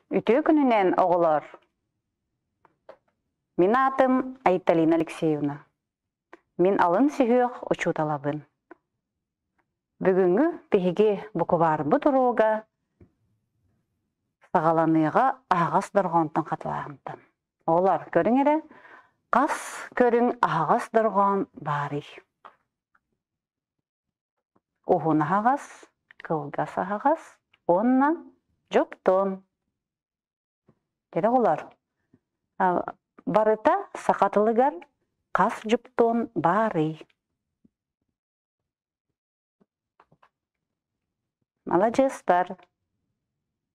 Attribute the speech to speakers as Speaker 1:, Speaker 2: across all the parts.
Speaker 1: Үтүө күнүнэн, оҕолор! Мин аатым Айталина Алексеевна. Мин алын сүһүөх учууталабын. Бүгүҥҥү биһиги букубаарбыт уруога саҕаланыаҕа аһаҕас дорҕоонтон хатылааһынтан. Оҕолор, көрүҥ эрэ, хас көрүҥ аһаҕас дорҕоон баарый? Уһун аһаҕас, кылгас аһаҕас уонна дьоптуон. Дьэ оҕолор, барыта саха тылыгар хас дьуптуон баарый? Маладьыастар!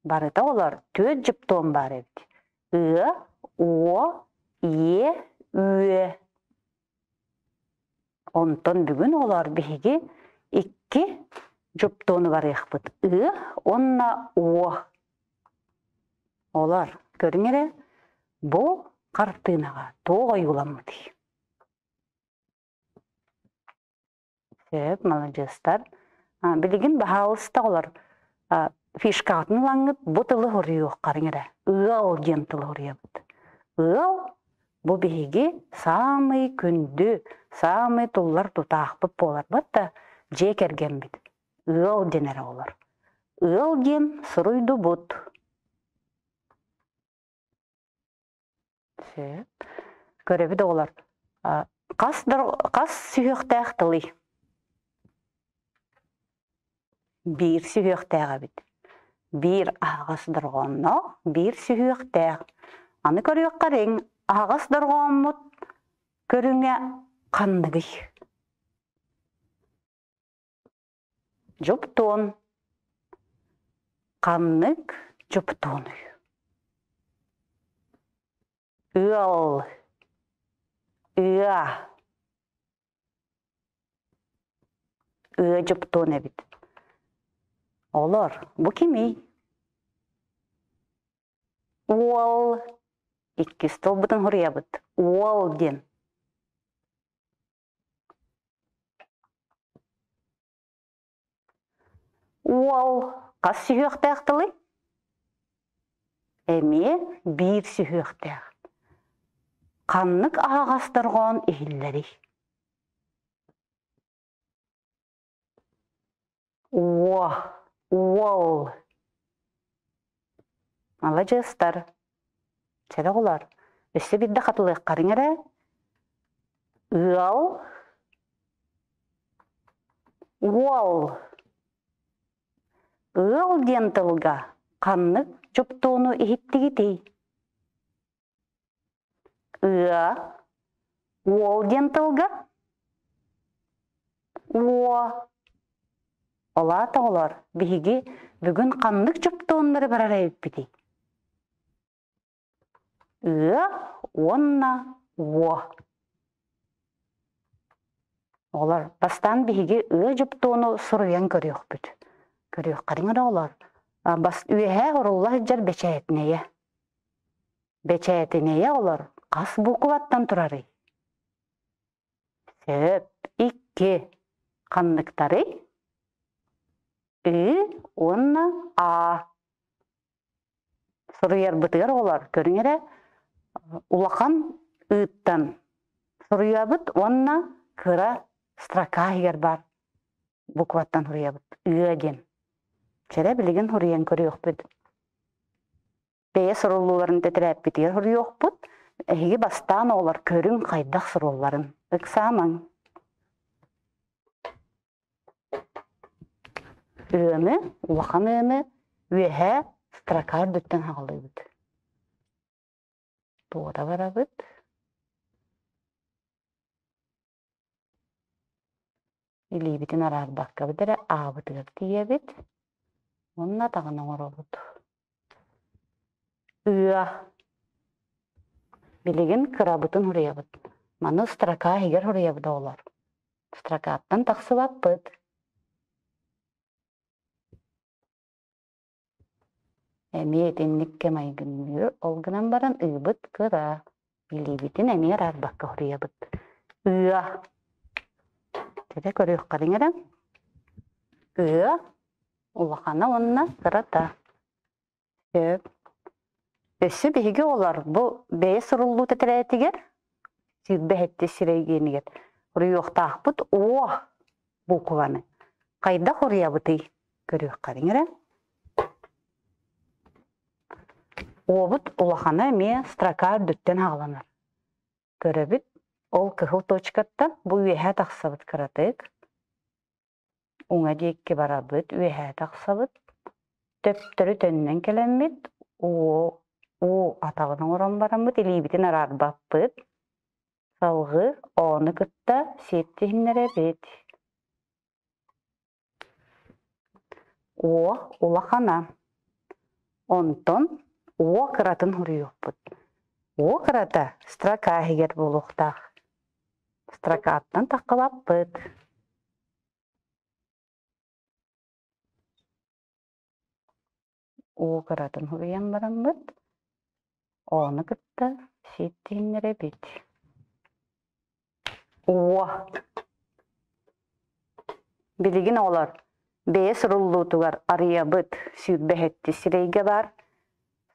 Speaker 1: Барыта олор түөрт дьуптуон баар эбит. Ыа, уо, иэ, үө. Онтон бүгүн оҕолоор биһиги икки дьуптуону барыахпыт ы уонна уо. Олор көрүҥ эрэ бу хартыынаҕа туох ойууламмытый? Сөп, маладьыастар. Билигин баһаалыста оҕолор фишкаҕытын ылаҥҥыт бу тылы хоруйуоххарыҥ эрэ. Ыал диэн тылы хоруйабыт. Ыал бу биһиги саамай күндү, саамай туллар тутаахпыт буоларбыт да дьиэ кэргэммит. Ыал диэн эрэ олор. Ыал диэн суруйдубут. Сөп. Көрөбүт оҕолор. Хас, хас сүһүөхтээх тылый? Биир сүһүөхтээх эбит. Биир аһаҕас дорҕоонноох, биир сүһүөхтээх. Аны көрүөххэ эриҥ, аһаҕас дорҕооммут көрүҥэ ханныгый? Дьуптуон. Ханнык дьуптуонуй? Ыал. Ыа. Ыа дьуптуон эбит. Олор, бу кимий? Уол. Иккис тылбытын суруйабыт. Уол диэн. Уол хас сүһүөхтээх тылый? Эмиэ биир сүһүөхтээх. Ханнык аһаҕас дорҕоон иһиллэрий? Уо, уол. Маладьыастар. Чэ оҕолор, өссө биирдэ хатылыаххарыҥ эрэ. Ыал, уол. Ыал диэн тылга ханнык чуптууну иһиттигитий? Ыа, уол диэн тылга уо. Ол аата оҕолор, биһиги бүгүн ханнык чуптуоннары барар эбиппитий? Ыа уонна уо. Оҕолор, бастаан биһиги ыа дьуптуону суруйан көрүөхпүт. Көрүөххэриҥ эрэ оҕолор. Бас үөһээ орулла сылдьар бэчээтинэйэ. Бэчээтинэйэ олор хас букваттан турарый? Сөп, икки. Ханныктарый? Ы уонна А. Суруйарбытыгар оҕолор көрүҥ эрэ улахан ыыттан суруйабыт уонна кыра строка иһигэр баар букваттан суруйабыт. Ыа диэн. Чэрэ билигин суруйан көрүөхпүт. Бэйэ суруллууларын тэтэрээппитигэр суруйуохпут. Эһиги бастаан оҕолор көрүҥ хайдах сурулларын. Ыксаамаҥ. Ыаны, улахан ыаны үөһээ строка үрдүттэн хаҕалыыбыт. Туора барабыт. Илиибитин араарбаккабыт эрэ аабытыгар тиийэбит уонна атаҕын оҥоробут. Ыа. Билигин кырабытын суруйабыт. Маны строка иһигэр суруйабыт оҕолор. Строкаттан тахсыбаппыт. Эмиэ итинник кэм айгынныыр, ол гынан баран ыыбыт кыра, илиибитин эмиэ араарбакка хоруйабыт. Ыа. Дьэ көрүөххэриҥ эрэ. Ыа улахана уонна кырата. Сөп. Өссө биһиги оҕолор бу бэйэ суруллуу тэтэрээтигэр 27 сирэйгиэнигэр уруйуохтаахпыт О буукубаны хайдах уруйабытый көрүөххэриҥ эрэ. Уобут улахана эмиэ строка үрдүттэн аҕаланар. Көрөбүт, ол кыһыл точкаттан бу үөһэ тахсабыт кыратык. Уҥа диэки барабыт, үөһэ тахсабыт. Төптөрү төннөн кэлэммит, уу уу атаҕын оҥорон бараммыт илиибитин араарбаппыт. Салгыы оону кытта сиэттиһиннэрэбит. Уо улахана. Онтон уо кыратын суруйуохпут. Уо кырата строка иһигэр буолуохтаах. Строкаттан таххыбаппыт. Уу кыратын суруйан бараммыт, ону кытта сиэттиһиннэрэбит. Уо. Билигин оҕолор бэйэ суруллуутугар арыйабыт 27 сирэйгэ баар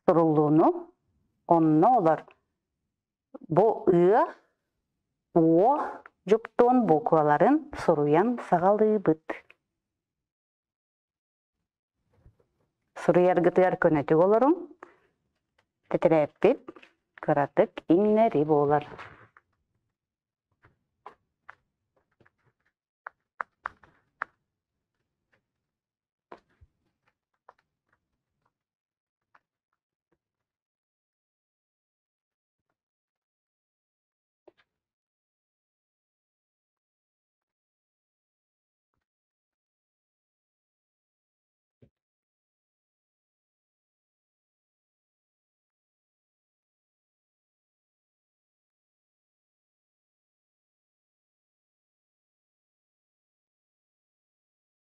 Speaker 1: суруллууну, онно олор бу ыа, уо дьуптуон букваларын суруйан саҕалыыбыт. Суруйаргытыгар көнөтүк олоруҥ, тэтэрээппит кыратык иҥнэри буолар.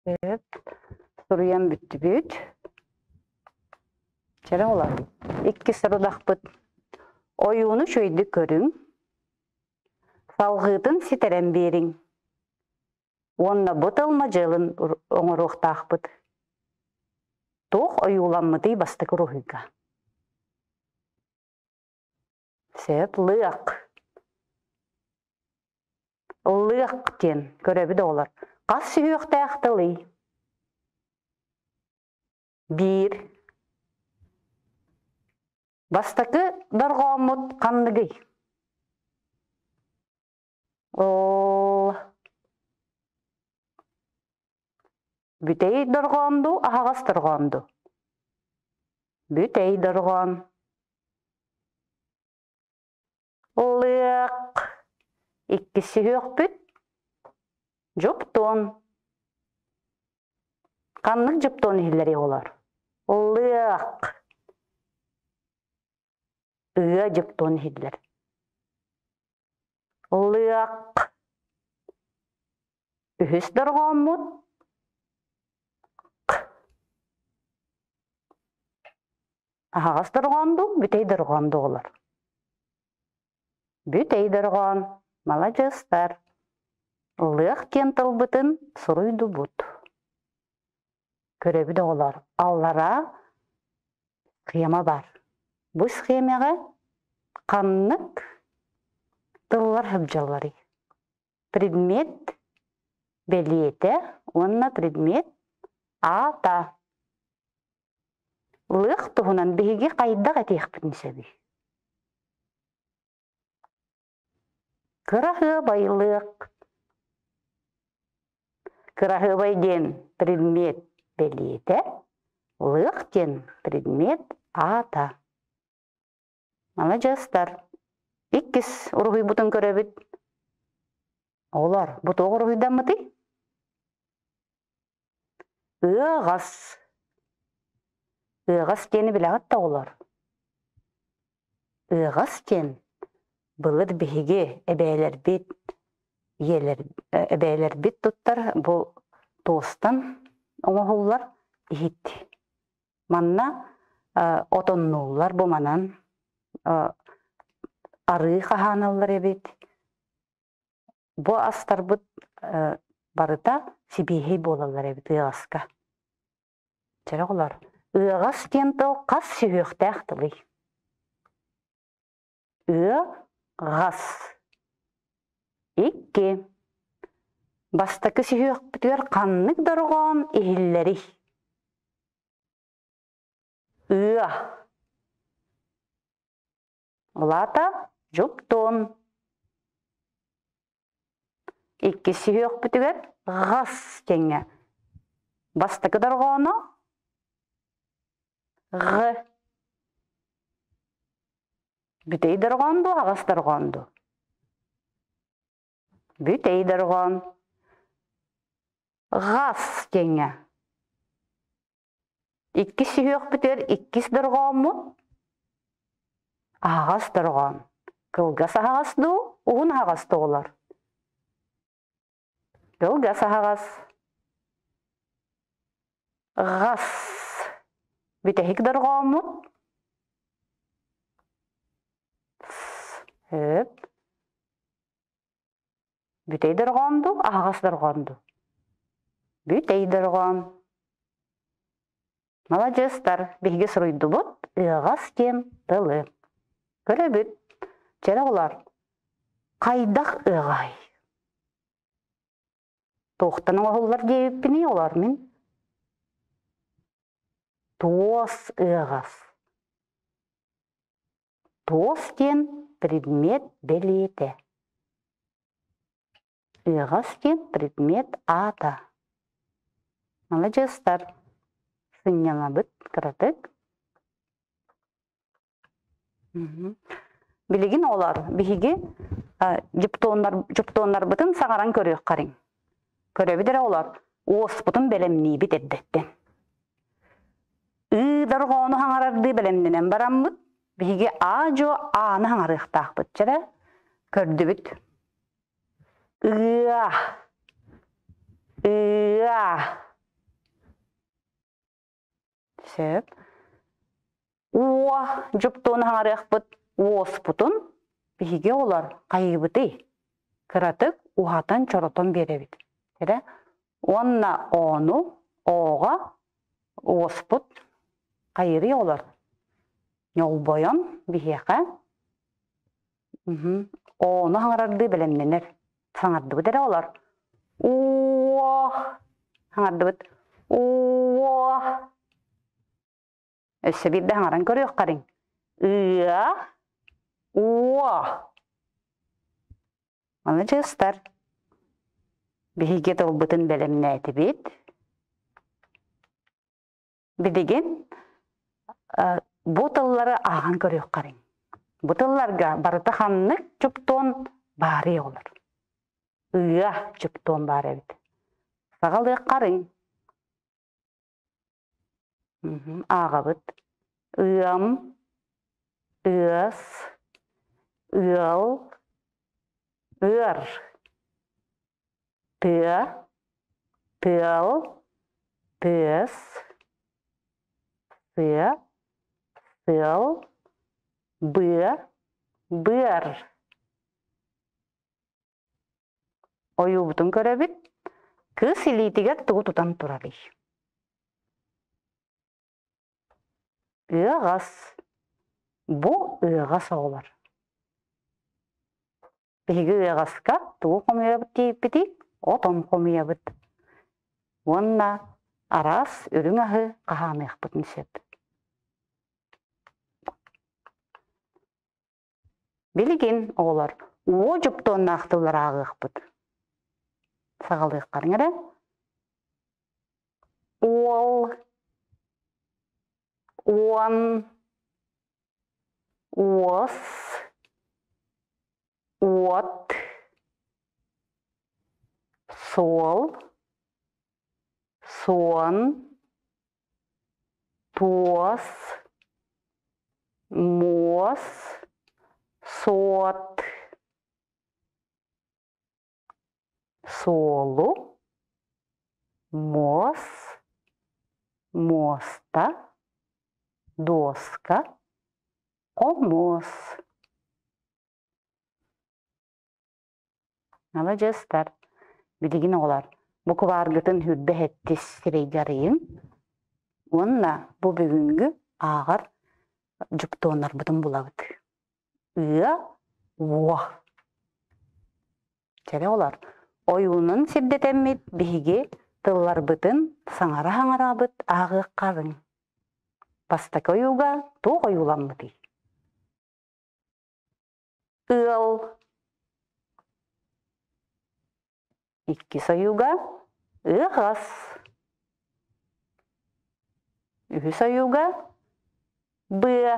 Speaker 1: Сөп. Суруйан бүттүбүт. Чэрэ ола. Иккис сорудахпыт. Ойууну үчүгэйдик көрүҥ. Салҕыытын ситэрэн биэриҥ. Уонна бу тыл мадьыалын оҥоруохтаахпыт. Туох ойууламмытый бастакы уруһуйга? Сөп, лыах. Лыах диэн көрөбүт оҕолор. Хас сүһүөхтээх тылый? Биир. Бастакы дорҕооммут ханныгый? Ол бүтэй дорҕоон дуу, аһаҕас дорҕоон дуу? Бүтэй дорҕоон. Лыах. Иккис сүһүөхпүт. Дьуптуон. Ханнык дьуптуон иһиллэрий оҕолор? Лыах. Ыа дьуптуон иһиллэр. Лыах. Үһүс дорҕооммут К. Аһаҕас дорҕоон дуу, бүтэй дорҕоон дуу оҕолор? Бүтэй дорҕоон. Маладьыастар. Лыах диэн тылбытын суруйдубут. Көрөбүт оҕолор, аллараа схема бар. Бу схемаҕа ханнык тыллар сылдьалларый? Предмет бэлиэтэ уонна предмет аата. Лыах туһунан биһиги хайдах этиэхпитин сөбүй? Кыраһыабайлыах. Кыраһыабай диэн предмет бэлиэтэ, лыах диэн предмет аата. Маладьыастар. Иккис уруһуйбутун көрөбүт. Оҕолор, бу туох уруһуйдаммытый? Ыаҕас. Ыаҕас диэни билэҕит да оҕолор? Ыаҕас диэн былыр биһиги эбээлэрбит, ийэлэр эбээлэрбит туттар бу туостан оҥоһуллар иһит. Манна отоннууллар бу манан арыы хаһааналлар эбит. Бу астарбыт барыта сибиэһэй буолаллар эбит ыаҕаска. Чэрэ оҕолор, ыаҕас диэн тыл хас сүһүөхтээх тылый? Ыаҕас. Икки. Бастакы сүһүөхпүтүгэр ханнык дорҕоон иһиллэрий? Ыа. Улаата дьуптуун. Иккис сүһүөхпүтүгэр ҕас диэҥҥэ. Бастакы дорҕооно ҕ. Бүтэй дорҕоон дуу, аҕас дорҕоон дуу? Бүтэй дорҕоон. Ҕас диэҥҥэ. Иккис сүһүөхпүтүгэр иккис дорҕооммут аһаҕас дорҕоон. Кылгас аһаҕас дуу, уһун аһаҕас туолар? Кылгас аһаҕас. Ҕас. Бүтэһик дорҕооммут С. Бүтэй дорҕоон дуу, аһаҕас дорҕоон дуу? Бүтэй дорҕоон. Маладьыастар, биһиги суруйдубут ыаҕас диэн тылы. Көрөбүт. Чэрэ оҕолор, хайдах ыаҕаһый? Туохтан оҥоһуллар диэбиппиний олор мин? Туос ыаҕас. Туос диэн предмет бэлиэтэ. Ыаҕас диэн предмет аата. Маладьыастар, сынньанабыт кыратык. Билигин оҕолор биһиги дьуптуоннар дьуптуоннарбытын саҥаран көрүөххэриҥ. Көрөбүт эрэ оҕолор, уоспутун бэлэмниибит эрдэттэн. Ыы дорҕоону хаҥарардыы бэлэмнэнэн бараммыт, биһиги аа-дьуо ааны хаҥарыахтаахпыт чэрэ. Көрдүбүт. Ыа. Ыа. Сөп. Уо дьуптуону хаҥарыахпыт уоспутун биһиги оҕолор хайыыбытый? Кыратык уһатан-чоротон биэрэбит. Эрэ уонна оону ооҕо уоспут хайыырый оҕолор? Ньолбойон биһиэхэ Оону хаҥарардыы бэлэмнэнэр. Саҥардыбыт эрэ олор. Уо хаҥардыбыт. Уо Өссө биирдэ хаҥаран көрүөххэриҥ. Ыа уо Маладьыастар. Биһиги тылбытын бэлэмнээтибит. Билигин бу тыллары ааҕан көрүөххэриҥ. Бу тылларга барыта ханнык чуптуон баарый оҕолор? Ыа чуптуон баар эбит. Саҕалыаххарыҥ. Ааҕабыт. Ыам, ыас, ыал, ыар. Тыа, тыал, тыас, сыа, сыал, быа, быар. Ойуубутун көрөбүт. Кыыс илиитигэр тугу тутан турарый? Ыаҕас. Бу ыаҕас оҕолор. Биһиги ыаҕаска тугу хомуйабыт диэбиппитий? Отон хомуйабыт. Уонна араас үрүҥ аһы хаһааныахпытын сөп. Билигин оҕолор уо дьуптуоннаах тыллары ааҕыахпыт. Саҕалыаххарыҥ эрэ. Уол, уон, уос, уот, суол, суон, туос, муос, суот, суолу, муос, муоста, доска, хомус. Маладьыастар, билигин оҕолор букубааргытын үрдэ эһэттис сирэйгэ арыйыҥ уонна бу бүгүҥҥү ааҕар дьуптуоннарбытын булабыт. Ыа, уо. Чэрэ олор. Ойуунун сирдэтэммит биһиги тылларбытын саҥара-саҥарабыт ааҕыаххарыҥ. Бастакы ойууга туох ойууламмытый? Ыал. Иккис ойууга ыаҕас. Үһүс ойууга быа.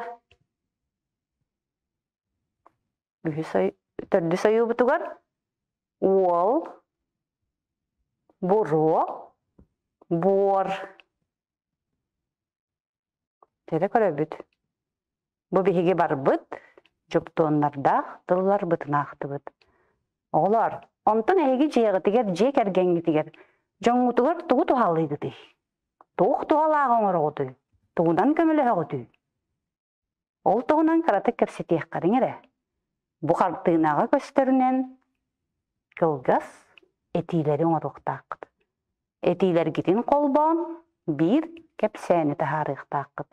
Speaker 1: Үһүс төрдүс ойуубутугар уол, буруо, буор. Тере көрөбүт. Бу биһиги барбыт дьуптуоннардаах тылларбытын аахтыбыт. Оҕолоор, онтон эһиги дьиэҕитигэр, дьиэ кэргэҥҥитигэр дьоҥҥутугар тугу туһалыыгытый? Туох туһалаах оҥороҕутуй? Тугунан көмөлөһөҕүтүй? Ол туһунан кыратык кэпсэтиэххэриҥ эрэ. Бу хартыынаҕа көстөрүнэн кылгас этиилэри оҥоруохтааххыт. Этиилэргитин холбоон биир кэпсээни таһаарыахтааххыт.